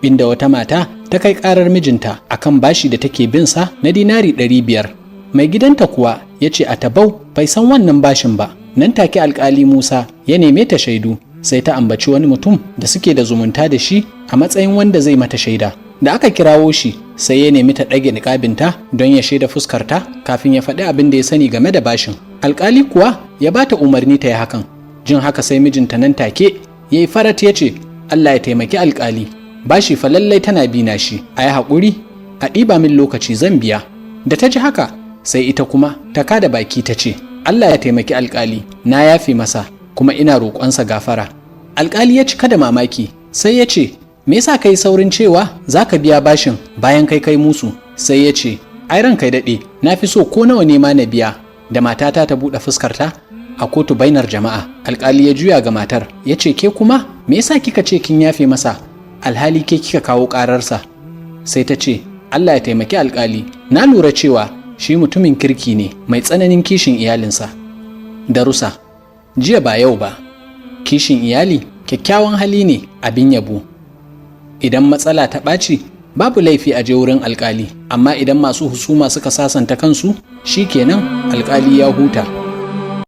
Inda wata mata ta kai ƙarar mijinta akan bashi da take bin sa na dinari 500. Mai gidanta kuwa ya ce a tabau bai san wannan bashin ba. Nan take Alkali Musa ya neme ta shaidu, sai ta ambaci wani mutum da suke da zumunta da shi a matsayin wanda zai mata shaida. Da aka kirawo shi, sai ya nemi ta ɗage niƙabinta don ya shaida fuskarta kafin ya faɗi abin da ya sani game da bashin. Alkali kuwa ya ba ta umarni ta yi hakan. Jin haka, sai mijinta nan take ya yi farat ya ce, "Allah ya taimaki alkali, bashi fa lallai tana bina shi, a yi haƙuri a ɗiba min lokaci, zan biya." Da ta ji haka, sai ita kuma ta kada baki ta ce, "Allah ya taimaki alkali, na yafe masa kuma ina roƙonsa gafara." Alkali ya cika da mamaki, sai ya ce, "Me yasa kai saurin cewa za ka biya bashin bayan kai kai musu?" Sai ya ce, "Ai ran kai daɗe, na fi so ko nawa ne ma na biya da matata ta buɗe fuskarta a kotu bainar jama'a." Alkali ya juya ga matar ya ce, "Ke kuma me yasa kika ce kin yafe masa alhali ke kika kawo ƙararsa?" Sai ta ce, "Allah ya taimaki alkali, na lura cewa shi mutumin kirki ne mai tsananin kishin iyalinsa." Darussa: jiya ba yau ba, kishin iyali kyakkyawan hali ne abin yabo. Idan matsala ta ɓaci, babu laifi a je wurin alkali, amma idan masu husuma suka sasanta kansu, shi kenan, alkali ya huta.